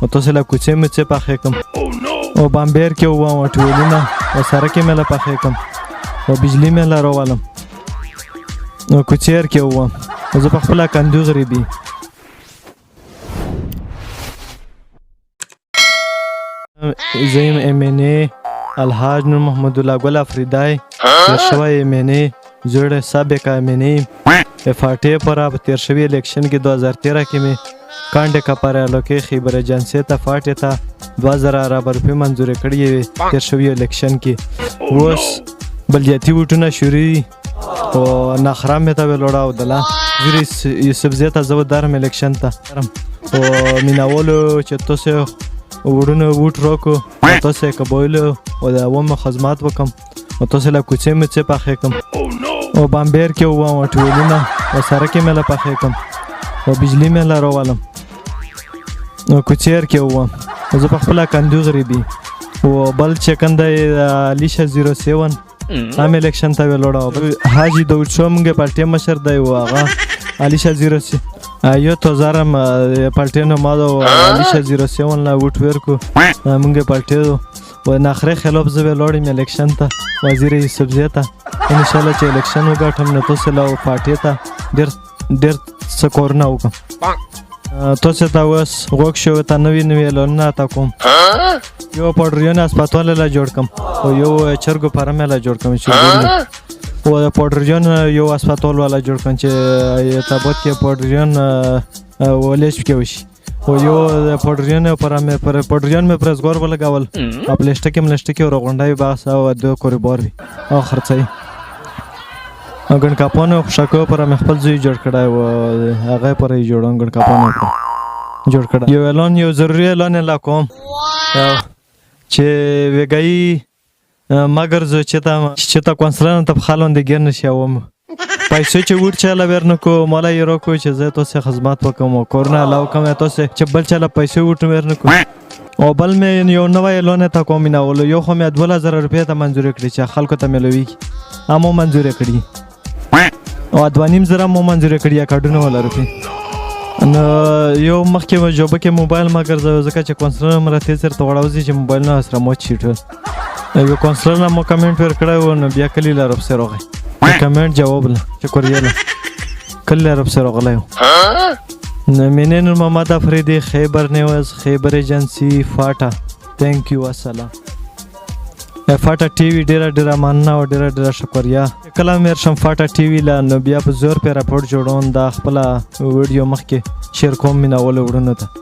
او تاسو له کوڅې مڅې پخې کوم او بامبیر کې ووم ټولونه او سرکې مې له پخې کوم او بجلی مې له راولم او کوڅیر کې ووم. زه په خپله کندو غریبي زه یم ایم این ای الحاج نور محمد الله ګل افریدی، تېر شوی ایم این ای، زوړ سابقه ایم این ای، اف آر ټي پر په تېر شوي الیکشن کې 2013 کې مې کانډې کپاره علاقې خیبر ایجنسۍ ته فاټې ته 2000 اربه روپۍ منظورې کړې وې تېر شوي الیکشن کې. اوس بلدیاتي ووټونه شروع او نخره مې ته ویلوړه او دله زیر یوسفزي ته زه ودرم الیکشن ته او میناولو چې تاسو وړونو ووټ راکو، تاسو یې قبایلو او د عوامو خدمات وکم او تاسو له کوڅې مڅې پخې کم او بامبیر کې ووم ټولونه او سرکې مې له پخې کم او بجلی مې له راولم او کوڅیر کې ووم. زه په خپله کندو غریبي او بل چې کوم دی علیشه 07 هم الیکشن ته ویلوړه. حاجي داود شو مونږ پارټي مشر دی او هغه علیشه 07 یو توزارم پارټي نه ما او علیشه 07 لا ووټ ورکو مونږ پارټي و نخره خلاف زه ویلوړم الیکشن ته وزیر یوسفزي ته. ان شاء الله چې الیکشن وګټم نو تاسو له پارټي ته ډېر ډېر څه کارونه وکړم. تاسو ته اوس غوږ شو ته نوي نوي اعلانونه تا کوم. یو پاډریون هسپتال له جوړ کم او یو چرګو فارم له جوړ کم چې او د پاډریون یو هسپتال والا جوړ کم چې تابوت کې پاډریون ولېش کې وشي او یو د پاډریون پر مې پر پاډریون مې پرزګور ولګول او پلاستیک ملستیک ورغونډای باس او د کوریبور وي او خرڅي او ګڼ کاپونه خوشاکو پر مې خپل زوی جوړ کړی و، هغه پر یې جوړوم ګڼ کاپونه جوړ کړی. یو اعلان، یو ضروري اعلان لا کوم چې ویګایي مګر زه چې ته چې ته کونسلرانو ته په خال باندې ګیر نه شي او پیسې چې ووټ چاله ورنه کو مالا یې راکو چې زه تاسو خدمت وکم او کورونه علاوه کوم تاسو چې بل چاله پیسې ووټ ورنه کو. او بل مې یو نوی اعلان ته کوم نه ولو، یو خو مې 12,000 روپۍ ته منظورې کړې چې خلکو ته میلوي مو منظورې کړي او 2,500 مو منظورې کړي کارډونه ولا روپۍ. نو یو مخکې مې جوبه کې موبایل ما ګرځوي ځکه چې کونسلر مې راته چېرته وړاوځي چې موبایل نه سره مو چی ټول. یو کونسلر نه مو کمنټ ورکړی و نو بیا کلي له رپسې راغی د کمنټ جواب له چې کوریه له کلي له رپسې راغلی و. نو مینې نور محمد افریدي، خیبر نیوز، خیبر ایجنسی، فاټا. ثانک یو، السلام. فاټا ټي وي ډېره ډېره مننه او ډېره ډېره شکریه. کله مې شم فاټا ټي وي له نو بیا په زور پې راپورټ جوړوم، دا خپله ویډیو مخکې شیر کوم مینهوالو وړونو ته.